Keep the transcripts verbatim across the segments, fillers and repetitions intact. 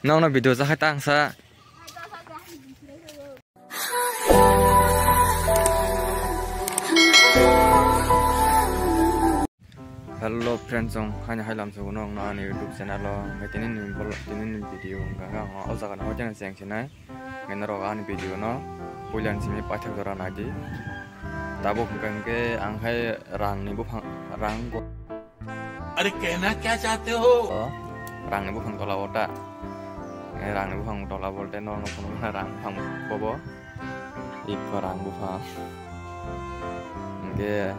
Nokno video jakhai ta ang sa. Hello friends, chwng haino hai lamsogo no wngno ani YouTube channel o. Hwnkhe tini ni bolo-, tini ni video wngkha khe ang o jaga no hoiteno cheng sinai. Hwnkhe norok ani video no puila ni simi paithak jora naidi. Tabuk hwnkha hwnkhe ang hai rang ni buphang, rang bo- Are kehna kya chahte ho? O, rang ni buphang tola o ta. Eh, rang ni buphang tola bolte no, no phunukna rang buphang bobo. Iko rang buphang. Hwnkhe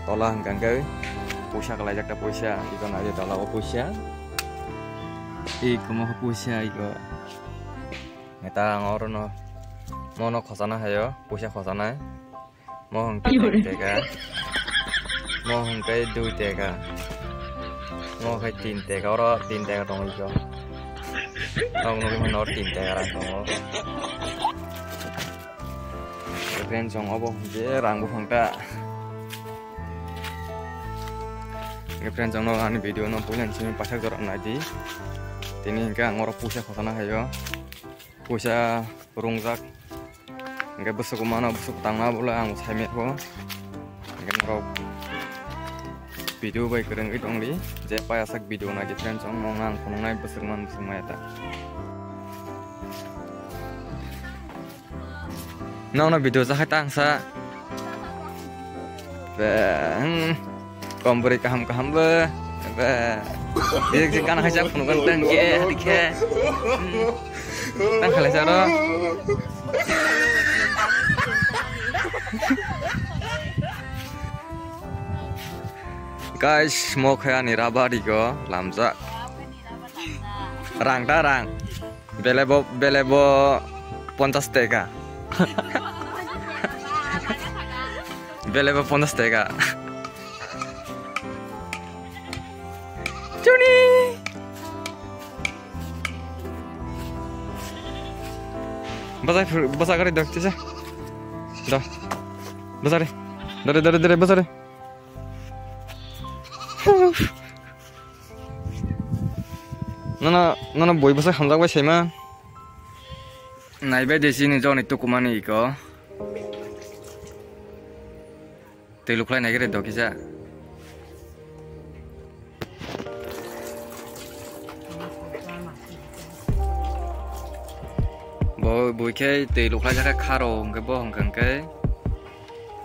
tola hwnkha hwnkhe puisa kwlaijak ta puisa. Iko naidi tola o puisa. Iko mo puisa iko. Neta ang oro no. Mono khosana hayo, puisa khosanai. Mo hwnkhe tin teka. Mo hwnkhe dui teka. Mo hwnkhe tin teka. Oro tin teka tongo ijo. Nok nugwi mano oro tin teka rang tongo. Friends, chwng obo hwnkhe rang buphang ta. Friends, chwng no ani video no puila ni simi paithak jora naidi. Tini hwnkhe ang oro puisa khosana hayo. Puisa rungjak. Hwnkhe bwswk mano, bwswk tangna bole ang saimikho. Hwnkhe norok video bai kwrwngwi tongdi, je payasak video naidi friends, chwng nokno ang phunuknai bwswk man bwswk maya ta. Nokno video jakhai ta ang sa. Be, hmm. Kom bwrwi kaham kaham bo. Ba. Dik dik gana hai jak phunukgwi tang khe, dik khe. Hmm. Tang khalai jaro. Guys, mo khe ani rubber ego lamjak. Rang ta rang. Bele bo, bele bo ponchas teka. Bele bo ponchas teka. Chuni. Bwsa, bwsa gari dok, chisa. Do. Bwsa re. Dore, dore, dore, bwsa re. Nono, nono boi bwsai hamjak bai saima. Naibai de chini joni tukumani iko. Twi lukhlai nai khe re do kisa. Bo bui khe twi lukhlai jakha kharo hwnkhe bo hwnkhe hwnkhe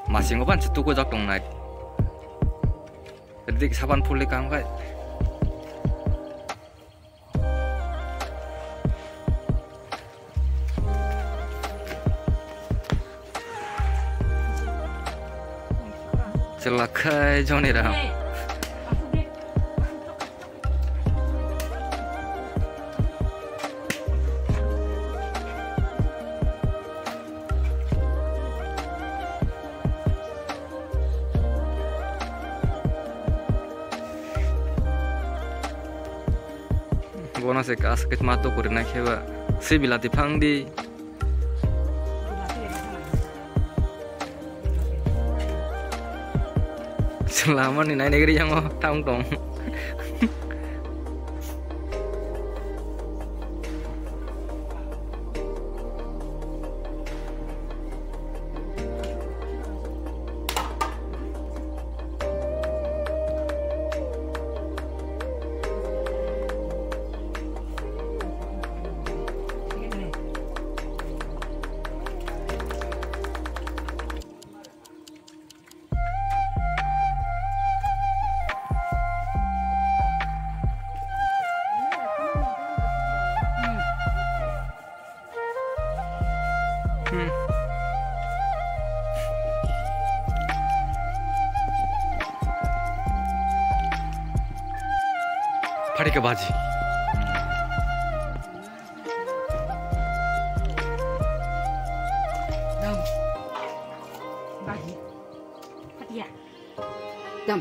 masingo ban se tukujak tongnai. Dik saban phulwi kaham khai. Chwlakhai Joniram. Bono se kas khe ma to kori na khe ba. Se bilati phang di. Lama ni nai negri yang o tang tong. Hmm. Pharikhe baji. Dam. Baji. Phatia. Dam.